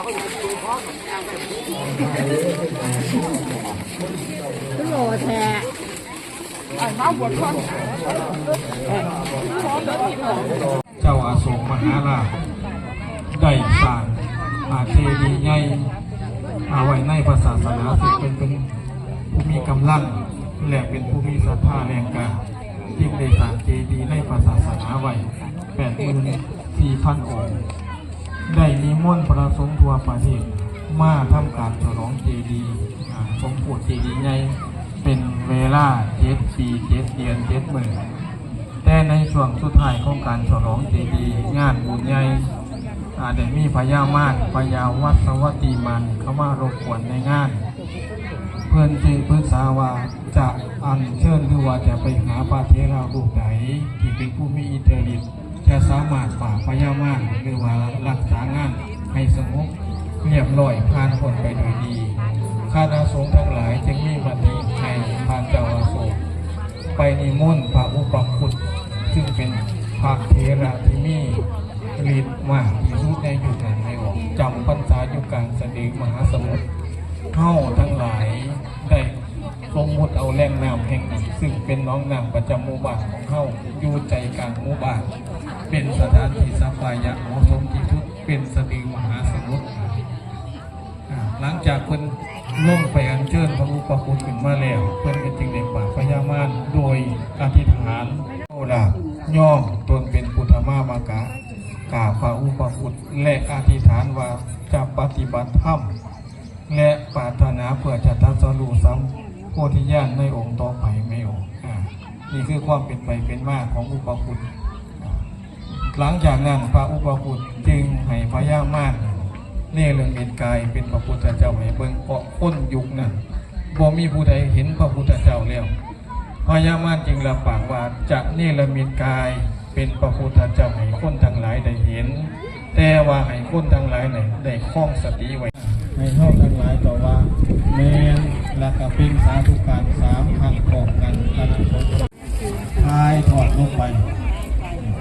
ຫຼໍ່ແທ້ ເຈົ້າອະໂສກມະຫາລາດໄດ້ສ້າງ ອາ ເຈດີໃຫຍ່ ອາ ໄວ້ໃນພະສາສະໜາ ຊຶ່ງເປັນ ເປັນຜູ້ມີກຳລັງ ແລະ ເປັນຜູ້ມີສັດທາແຮງກ້າ ຈຶ່ງໄດ້ສ້າງເຈດີໃນພະສາສະໜາໄວ້ ແປດໝື່ນສີ່ພັນອົງ ໄດ້ນິມົນພະສົງທົ່ວປະເທດມາທຳການສະຫຼອງເຈດີ ອາ ສົມໂພດເຈດີໃຫຍ່ ເປັນເວລາເຈັດປີ ເຈັດເດືອນ ເຈັດມື້. ແຕ່ໃນຊ່ວງສຸດທ້າຍຂອງການສະຫຼອງເຈດີ ງານບຸນໃຫຍ່ ອາ ໄດ້ມີພະຍາມານ ພະຍາວັດສະວັດຕີມານ ເຂົ້າມາລົບກວນໃນງານ. ເພິ່ນຈຶ່ງປຶກສາວ່າຈະອັນເຊີນ ຫຼືວ່າຈະໄປຫາພະເຖລະຮູບໃດທີ່ເປັນຜູ້ມີອິດທິລິດ ຈະສາມາດປາບພະຍາມານ ຫຼືວ່າລັກສາງານໃຫ້ສະຫງົບຮຽບຮ້ອຍ ຜ່ານພົ້ນໄປໂດຍດີ. ຄະນະສົງທັງຫຼາຍຈຶ່ງມີມະຕິໃຫ້ທ່ານເຈົ້າອະໂສກໄປນິມົນພະອຸປະຄຸດ ຊຶ່ງເປັນພະເຖລະທີ່ມີລິດມາກທີ່ສຸດໃນຍຸກນັ້ນ ໃຫ້ອອກຈຳພັນສາຢູ່ກາງສະເດັດມະຫາສະໝຸດ. ເຮົາທັງຫຼາຍໄດ້ ສົມມຸດເອົາແຫຼ່ງນ້ຳແຫ່ງນີ້ ຊຶ່ງເປັນໜອງນ້ຳປະຈຳໝູ່ບ້ານຂອງເຮົາ ຢູ່ໃຈກາງໝູ່ບ້ານ ເປັນສະຖານທີ່ສະບາຍະເໝາະສົມທີ່ສຸດ ເປັນສະເດັດມະຫາສະໝຸດ. ອາ ຫຼັງຈາກເພິ່ນລົງໄປອັນເຊີນພະອຸປະຄຸດຂຶ້ນມາແລ້ວ ເພິ່ນກໍຈຶ່ງໄດ້ປາບພະຍາມານໂດຍອະທິຖານ ໂອລາດຍອມຕົນເປັນພຸດທະມາມະກະ ກາບພະອຸປະຄຸດ ແລະ ອະທິຖານວ່າຈະປະຕິບັດທຳ ແລະ ປາດຖະໜາເພື່ອຈະຕັດສະຮູ້ສຳໂພທິຍານໃນອົງຕໍ່ໄປ. ແມ່ນ ອາ ນີ້ຄືຄວາມເປັນໄປເປັນມາຂອງອຸປະຄຸດ. ອາ ຫຼັງຈາກນັ້ນ ພະອຸປະຄຸດຈຶ່ງໃຫ້ພະຍາມານເນລະມິດກາຍເປັນພະພຸດທະເຈົ້າໃຫ້ເບິ່ງ ເພາະຄົນຍຸກນັ້ນບໍ່ມີຜູ້ໃດເຫັນພະພຸດທະເຈົ້າແລ້ວ. ພະຍາມານຈຶ່ງຮັບປາກວ່າຈະເນລະມິດກາຍເປັນພະພຸດທະເຈົ້າໃຫ້ຄົນທັງຫຼາຍໄດ້ເຫັນ, ແຕ່ວ່າໃຫ້ຄົນທັງຫຼາຍນັ້ນໄດ້ຄອງສະຕິໄວ້. ໃຫ້ເຮົາທັງຫຼາຍຕອບວ່າ ແມ່ນ, ແລ້ວກໍເປັ່ງສາທຸກການສາມຄັ້ງພ້ອມກັນ. ຂະນະສົງຖ່າຍທອດລົງໄປ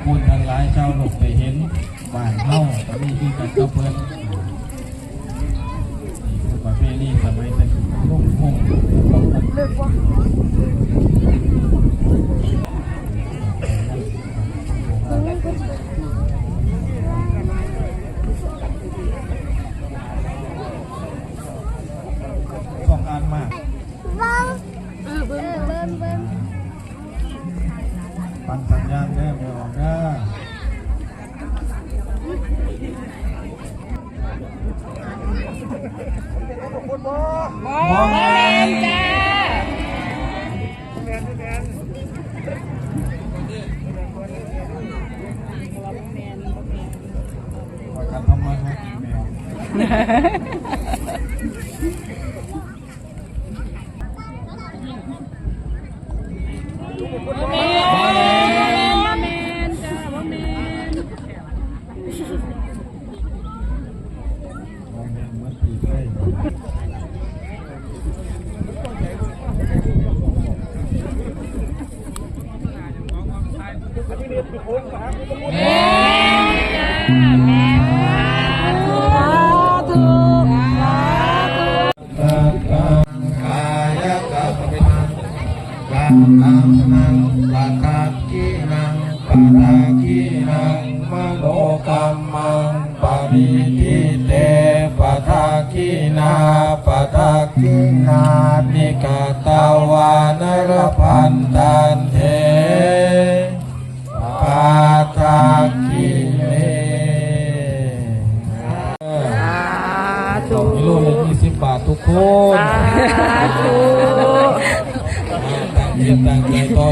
ຄົນທັງຫຼາຍຊາວໂລກໄດ້ເຫັນ. ບ້ານເຮົາກໍມີຄືກັນກັບເພິ່ນ. ນີ້ຄືປະເພນີສະໄໝແຕ່ກີ້ ລົງໂຮງ ສອງອັນມາ. ເອີ ເບິ່ງ ເບິ່ງ ເບິ່ງ ເບິ່ງ ປັນສັນຍານເດີ ແມ່ອອກເດີ. ບໍ່ແມ່ນ ບໍ່ແມ່ນຈ້າ. ຂ້ອຍກໍທຳມາຫາກິນແມ່. ບໍ່ແມ່ນ ບໍ່ແມ່ນ ບໍ່ແມ່ນຈ້າ ບໍ່ແມ່ນ. ສາທຸ ສາທຸ. ກາຍະກຳມັງ ກຳມັງ ປະທັກຂິນັງ ປະທັກຂິນັງ ມະໂນກຳມັງ ປະນິທິເຕ ປະທັກຂິນາ ປະທັກຂິນາ ນິກະຕະວານະລະພັນຕັນເທ ປະທັກຂິເມ. ສາທຸ ມີໂລລະ ຊາທຸ ມີໂລລະ ຊາທຸ ມີໂລລະ ຊາທຸ ມີໂລລະ ຊາທຸ ຕັ້ງຈິດຕັ້ງໃຈຕໍ່.